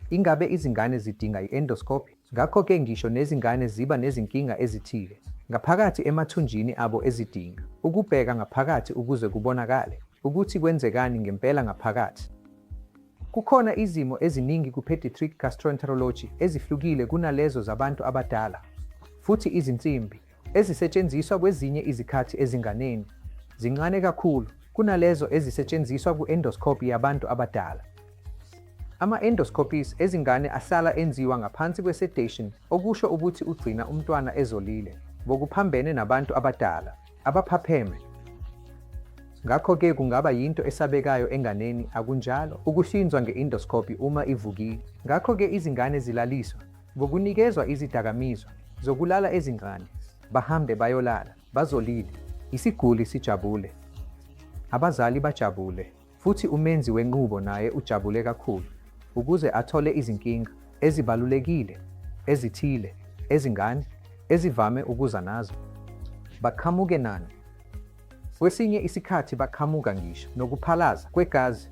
Ingabe izingane zidinga i-endoscopy? Ngakho-ke ngisho nezingane ziba nezinkinga ezithile ngaphakathi emathunjini abo ezidinga ukubheka ngaphakathi ukuze kubonakale ukuthi kwenzekani ngempela ngaphakathi. Kukhona izimo eziningi ku-pediatric gastroenterology ezihlukile kunalezo zabantu abadala, futhi izinsimbi ezisetshenziswa kwezinye izikhathi ezinganeni zincane kakhulu kunalezo ezisetshenziswa ku-endoscopy yabantu abadala. Ama-endoscopies ezingane ahlala enziwa ngaphansi kwe-sedation okusho ukuthi ugcina umntwana ezolile, ngokuphambene nabantu abadala, abaphapheme. Ngakho-ke kungaba yinto esabekayo enganeni, akunjalo, ukuhlinzwa nge-endoscopy uma ivukile. Ngakho-ke izingane zilaliswa ngokunikezwa izidakamizwa zokulala ezincane, bahambe bayolala bazolile, isiguli sijabule, abazali bajabule. Futhi umenzi wenqubo naye ujabule kakhulu ukuze athole izinkinga ezibalulekile ezithile ezingane ezivame ukuza nazo. Baqhamuke nani? Kwesinye isikhathi baqhamuka ngisho nokuphalaza kwegazi.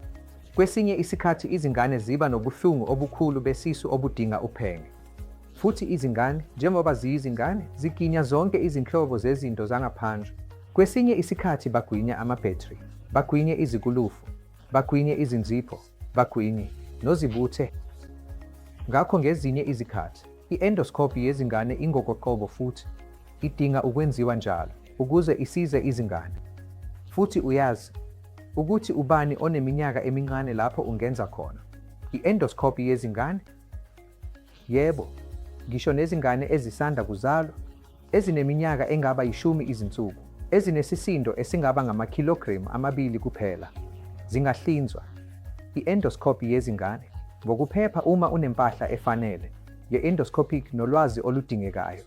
Kwesinye isikhathi izingane ziba nobuhlungu obukhulu besisu obudinga uphenyo. Futhi izingane, njengoba ziyizingane, ziginya zonke izinhlobo zezinto zangaphandle. Kwesinye isikhathi bagwinya amabhethri, bagwinye izikulufu, bagwinye izinzipho, bagwinye nozibuthe. Ngakho ngezinye izikhathi, i-endoscopy yezingane ingokoqobo futhi idinga ukwenziwa njalo ukuze isize izingane. Futhi uyazi ukuthi ubani oneminyaka emincane lapho ungenza khona i-endoscopy yezingane? Yebo, ngisho nezingane ezisanda kuzalwa, ezineminyaka engaba yishumi izinsuku, ezinesisindo esingaba ngamakhilogremu amabili kuphela, zingahlinzwa. I-endoscopy yezingane, ngokuphepha uma unempahla efanele ye-endoscopic nolwazi oludingekayo.